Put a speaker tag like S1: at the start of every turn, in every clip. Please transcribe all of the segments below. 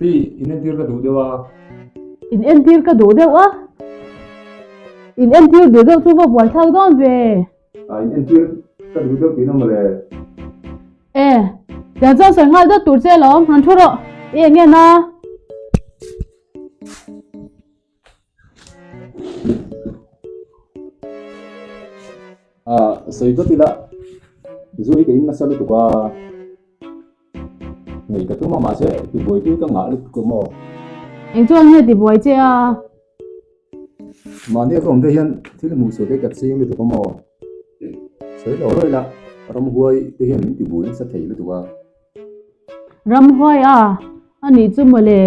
S1: Pi, inentir ka duh deuh a.
S2: Inentir ka duh deuh a? Inentir duh deuh chu va buaithlak dawn ve.
S1: A, inentir ka duh deuh tihna mawle.
S2: E, tiang chuan sawi nghal deuh tur che alawm, rawn thu rawh. I eng nge na?
S1: A, sawi vat ila, zu hi ka in nasa lutuk a. Ngei ka tum a mahse tibuai tui ka ngah lutuk a maw?
S2: Eng chuan nge tibuai che a?
S1: Mahni a ka awm te hian thil hmuh sual te ka ching lutuk a maw? Sawi lo rawih la, ramhuai te hian min tibuai nasa thei lutuk a.
S2: Ramhuai a, a nih chu mawle.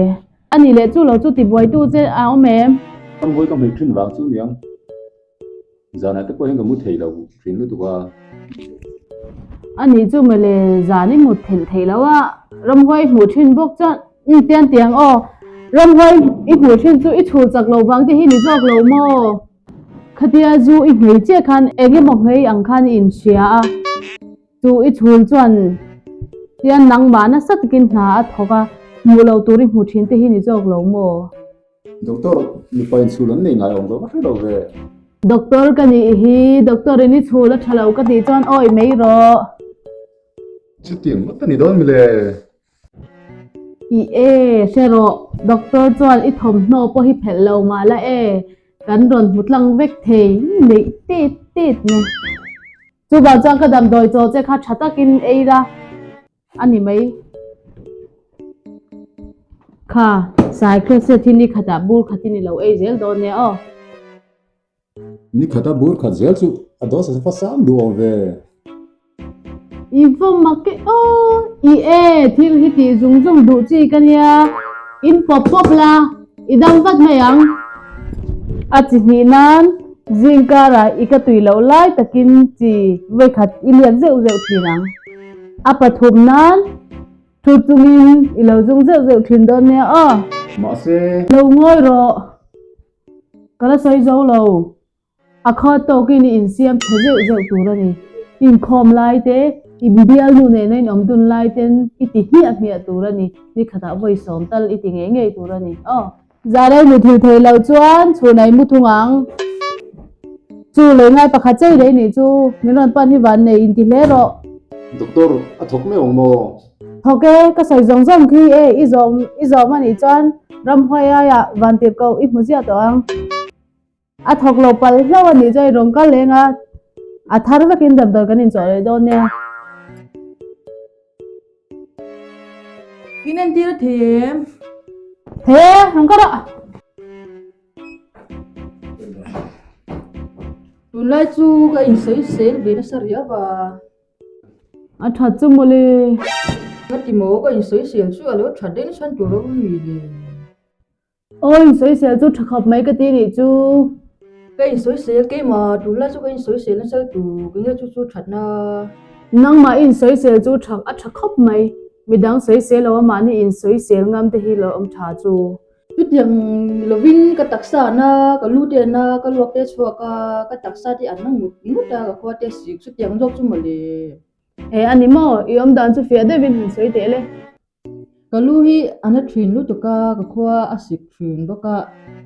S2: A nih leh chu lo chu tibuaitu che a awm em?
S1: Ramhuai ka hmei thin vang chu niang. Zanah te pawh hian ka mu thei lo thin lutuk a.
S2: A nih chu mawle zan i mut theih theih lo a, ramhuai hmuh thin bawk chuan umm tiang tiang aw, ramhuai i hmuh thin chu i chhul chak lo vang te hi ni zawk lo maw? Khatia zu i nghei chiah khan eng emaw nghei ang khan i inhria a, chu i chhul chuan tiang nangmah nasa takin hna a thawk a, hmuh lo tur i hmu thin te hi ni zawk lo maw?
S1: Doctor, mipa in chhul an nei ngai awm lo ka hre lo ve.
S2: Doctor ka nih hi, doctor in i chhul a tha lo ka tih chuan awi mai rawh.
S1: Chutiang ngawt a ni dawn mi le.
S2: I e, hre rawh, doctor chuan i thawmhnaw pawh hi phelh lo mah la e, kan rawn hmu tlang vek thei neih tet tet mai. Chuvang chuan ka damdawi chaw che kha tha takin ei la. A ni mai. Kha, Cycloset hi ni khatah bur khatin i lo ei zel dawn nia aw.
S1: Ni khata bur khat zel chu a dose a fa sang duh awm ve.
S2: I va mak e aw. I e, thil hi tih zung zung duh chi ka nia. In pawp pawp la, i dam vat mai ang. A chi hnih nan zing karah i ka tui loh lai takin chi vawikhat i liak zeuh zeuh thin ang. A pathum nan thu chungin i lo zung zeuh zeuh thin dawn nia aw.
S1: Mahse.
S2: Lo ngawi rawh. Ka la sawi zo lo. A khaw tawkin i insiam tha zeuh zeuh tur a ni. Inkhawm lai te, i bialnu nena in awm dun lai ten i ti hmiah hmiah tur a ni. Ni khatah vawi sawm tal i ti ngei ngei tur a ni. Aw. Zarei muthil thei loh chuan chhunai mu thung ang. Chu lei ngai pakhat chei lei nih chu min rawn pan hi van nei inti hle rawh.
S1: Doctor, a thawk mai awng maw?
S2: Thawk e, ka sawi zawng zawng khi e, i zawm i zawm a nih chuan ramhuai aiah van tirh koh i hmu ziah tawh ang. A thawk lo palh hlauh a nih chuan i rawn kal leng a, a thar vekin damdawi kan inchawh leh dawn nia.
S3: In entir a thei em?
S2: Thei e, rawn kal rawh.
S3: Tunlai chu ka insawisel ve nasa riau a.
S2: A that chu mawle.
S3: Ngati maw ka insawisel chu a lo that reng chhan tur a awm mi le?
S2: Aw insawisel chu tha khawp mai ka ti nih chu.
S3: Ka insawisel keimah tunlai chu ka insawisel nasa lutuk enge chu chu thatna.
S2: Nangmah i insawisel chu tha a tha khawp mai midang sawisel lo a mahni insawisel ngam te hi lo awm tha chu.
S3: Chutiang ni lovin ka taksa na ka lu te na ka luak te chhuak a ka taksa te an na ngut ngut a ka khua te sik chutiang zawk chu mawle.
S2: E a ni maw i awm dan chu fiah deuhin han sawi teh le.
S3: Ka lu hi a na thin lutuk a, ka khua a sik thin bawk a,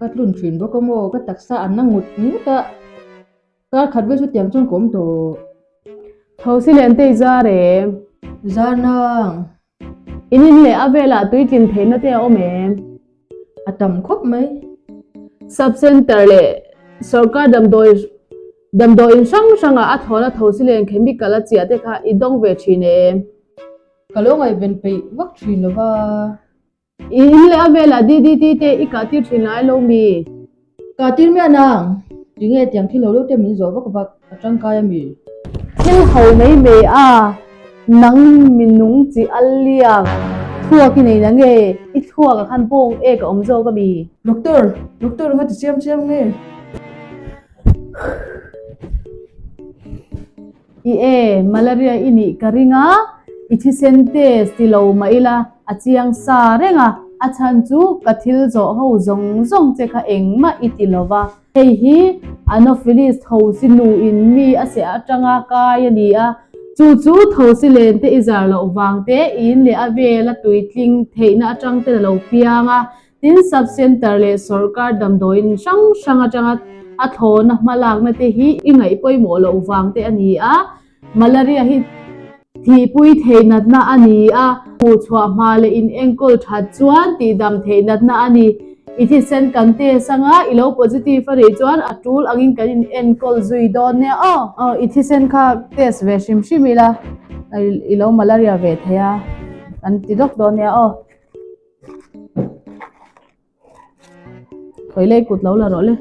S3: ka tlun thin bawk a maw, ka taksa an na ngut ngut a, kar khat vel chu tiang chuan ka awm tawh.
S2: Tho si len te i zar em?
S3: Zar nang.
S2: In in leh a velah tui tlin theihna te a awm em?
S3: A tam khawp mai.
S2: Sub center leh sorkar damdawi damdawi in hrang hrangah a thawhna tho si len chemical a chiah te kha i dawng ve thin em?
S3: Ka lo ngaihven peih vak thin lo va.
S2: I in leh a velah DDT te i kah tir thin lai lo mi?
S3: Kah tir miah nang. Tinge tiang thil ho deuh te min zawh vak vak a tangkai a mi?
S2: Thil ho mai mai a, nang minung chi a liak thluak i nei na nge? I thluak ah khan bawng ek a awm zawk a mi?
S3: Doctor, doctor nga ti chiam chiam nge?
S2: I e, malaria i nih ka ring a, i thisen test ti lo mah ila a chiang sa reng a, a chhan chu ka thil zawh ho zawng zawng che kha engmah i ti lo va. Hei hi Anopheles thosi nuin mi a seh atanga kai a ni a, Chu chu thosi len te i zar loh vang te, in leh a vela tuitling theihna atang ten a lo piang a. Tin, Sub Centre leh sawrkar damdawiin hrang hrang atanga a thlawhna hmalakna te hi i ngaih pawimawh loh vang te a ni a. Malaria hi thihpui theih natna a ni a, hmuhchhuah hma leh in enkawl that chuan tihdam theih natna a ni. I thisen kan test anga i lo positive a nih chuan a tul angin kan in enkawl zui dawn nia aw. Aw, i thisen kha test ve hrim hrim ila i lo malaria ve thei a, kan ti lawk dawn nia aw. Khawi lei kut lo la rawh le.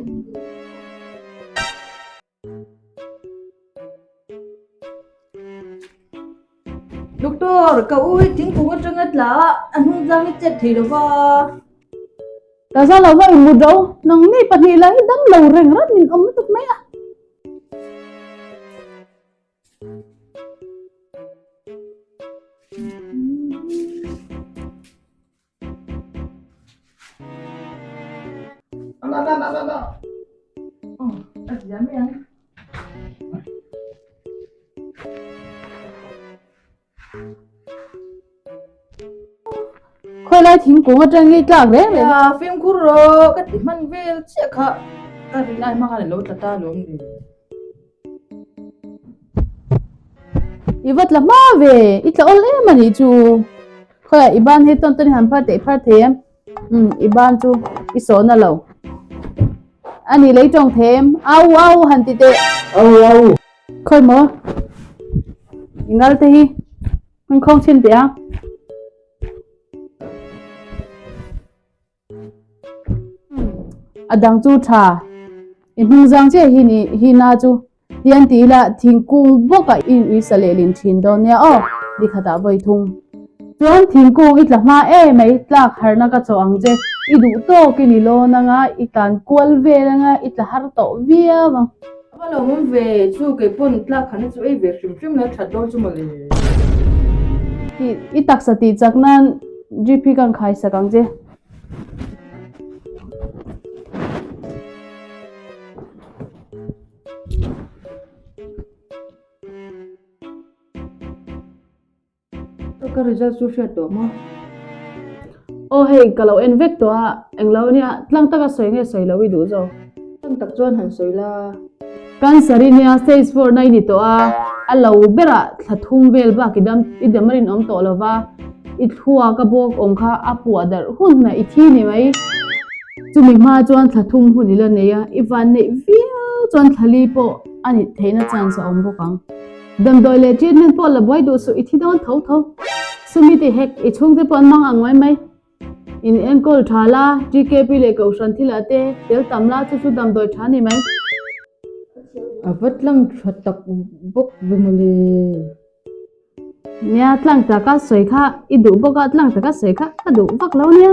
S3: Doctor, ka u hi thingkung atanga tla a, a hnung zang hi chet thei lova.
S2: Ka za lo va i mut ro, nang mi pahnih lah hi dam lo reng rat min awm lutuk mai a. Khawi lai thingkung atang hi tlak reng reng.
S3: Ya fimkhur rawh ka ti hman vel chiah kha ka rin ai hma khan alo tla ta alawm ni.
S2: I va tla hma ve i tla awl em anih chu. Khawiah i ban hi tawn tawn i han phar teh phar thei em? Umm i ban chu i sawhna lo. Ani lei tawng thei em? Au au han ti teh.
S1: Au au.
S2: Khawi maw? I ngal te hi hmun khawng chhin teh a. A dang chu tha. I hnung zang chiah hi ni hi na chu tian ti ila thingkung bawk ah i ui sa leh lin thin dawn nia aw ni khatah vawi thung. Chuan thingkung i tla hma em mai tlak harna ka chawh ang che i duh tawk i ni lawn anga i tlan kual vel anga i tla har tawh viau ang.
S3: A va lo awm ve chu kei pawn tlak harna chu ei ve hrim hrim la that dawn chu mawle.
S2: I taksa tih chak nan GP kan khai sak ang che.
S3: Ka result chu hriat tawh maw?
S2: Aw hei ka lo en vek tawh a, englo ania tlang taka sawi nge sawi lo i duh zawk?
S3: Tlang tak chuan han sawi la.
S2: Cancer i nia stage 4 na i ni tawh a, a lo berah thla thum vel bak i dam i dam a rinawm tawh lo va, i thluak a bawk awm kha a puah darh hun hunah i thi ni mai. Chumi hma chuan thla thum hun i la nei a, i van neih viau chuan thla li pawh a nih theihna chance a awm bawk ang. Damdawi leh treatment pawh la buai duh suh, i thi dawn tho tho. Sumi ti hek, i chhungte pawh an mang ang mai mai. In enkawl tha la, TKP leh Kohhran thilah te tel tam la, chu chu damdawi tha ni mai.
S3: A va tlang tha tak bawk ve mawle.
S2: Nia, tlang taka sawi kha i duh bawk a, tlang taka sawi kha ka duh vak lo nia.